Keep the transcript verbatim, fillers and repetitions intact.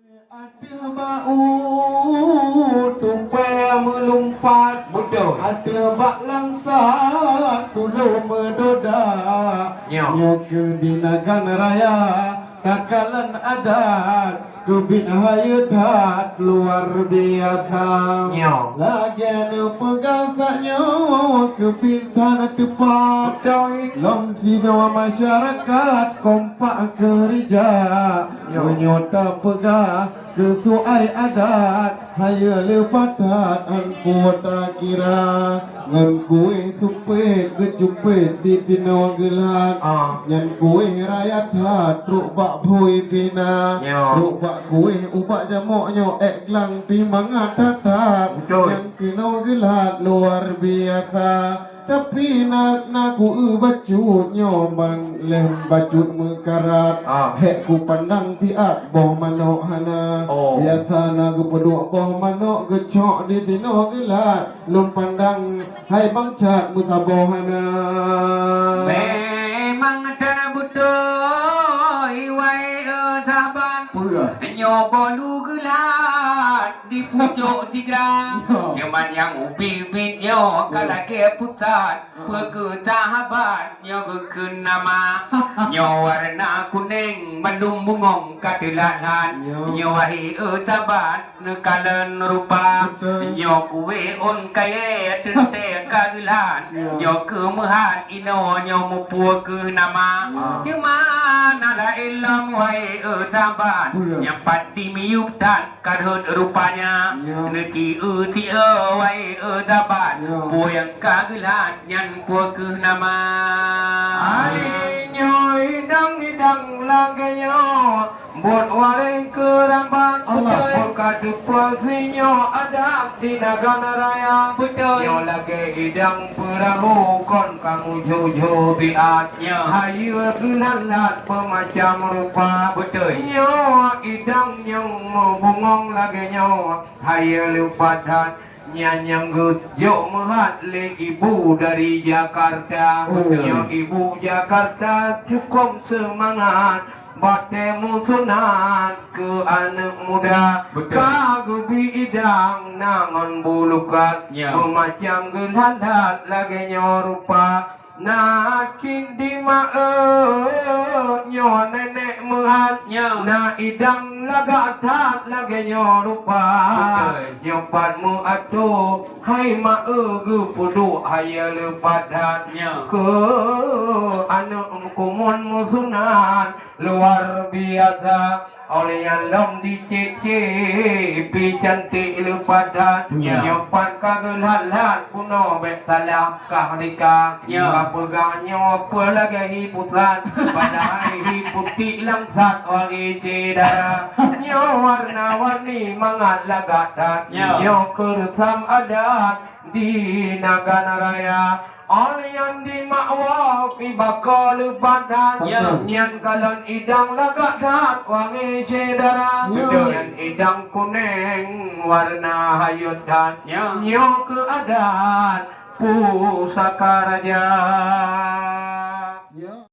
Ateueh bak u tupai meulumpat. Beutôi. Ateueh bak langsat tulông meudoda. Nyoe. Nyoe keuh di Nagan Raya, takalon adat keubiet hayeue that luar biasa. Nyoe. Lagèe neupeugah sa nyoe keubiet that teupat. Beutôi. Lom sinoe masyarakat kompak keurija. Nyoe. Meunyoe tapeugah keusuai adat, hayeue leupah that han peue takira. Ngon kueh supet geucupet di sinoe geulat. Ah. Nyan kueh raya that trok bak bhôi pih na. Nyoe. Trok bak kueh ubak jamok nyoe ék glang pih mangat that-that. Beutôi. Nyan keunoe geulat luar biasa. Tapi na, na ku eu bacut nyoe ban lheueh bacut meukarat. Ah. Hék kupandang siat boh manok hana. Oh. Biasa na geupeuduek boh manok geucok di sinoe geulat. Lôn pandang hai bangcat meusaboh hana. Memang that beutôi, wahé sahabat. Peue? Nyoe bolu geulat di pucôk sigra. Nyoe. Nyoe man nyang ubit-ubit nyoe ka lagèe pusat. Peue keuh sahabat nyoe geukheun nama. Nyoe warna kunèng mandum bungong ka teulat-lat. Nyoe. Nyoe wahé sahabat neukalon rupa. Beutôi. Nyoe kueh ôn kayèe teuntèe ka geulat. Nyoe. Nyoe keuh meuhat inoe nyoe mupeue keuh nama. Nyoe. Teuma na laén lom wahé sahabat. Beutôi. Nyang pat di miyueb that ka rhot rupanya. Nyoe. Neuci eu sieu wahé sahabat. Nyoe. Peue nyang ka geulat nyan peue keuh nama. Hai nyoe idang-idang lagèe nyoe, buet waréh keurabat. Allah. Beutôi. Buet ka teupeue sinyoe adat di Nagan Raya. Beutôi. Nyoe lagèe idang peurahô kon ka meujoh-joh biat. Nyoe. Hayeue geulat-lat beumacam rupa. Beutôi. Nyoe idang nyang meubungong lagèe nyoe, hayeue leupah that. Nyan nyang geujok meuhat lé ibu dari Jakarta. Oh. Nyoe ibu Jakarta cukôp seumangat, batèe meusunat keu aneuk muda. Beutôi. Ka geubi idang na ngon bulukat. Nyoe. Beumacam geulat-lat lagèe nyoe rupa. Na cit di ma eu nyoe nenek meuhat. Nyoe. Na idang lagak that lagèe nyoe rupa. Beutôi. Nyoe pat meuatoe, hai ma eu geupeuduek hayeue leupah that. Nyoe. Keu aneuk kumon meusunat luar biasa. Óh lheueh nyan lom dicék-cék pih cantik leupah that. Ya. Nyoe pat ka geulat-lat bunoe bèk salah kah rika. Ya. Ka peugah nyoe peue lagèe hi pusat, padahai hi putik langsat wangi syedara. Nyoe warna-warni mangat lagak that. Ya. Nyoe keuh reusam adat di Nagan Raya. Óh lheueh nyan di Makwoe pih bako leupah that. Ya. Nyan kalon idang lagak that wangi syedara. Beutôi. Nyan idang kunèng warna hayôt that. Ya. Nyoe keuh adat pusaka raja. Ya.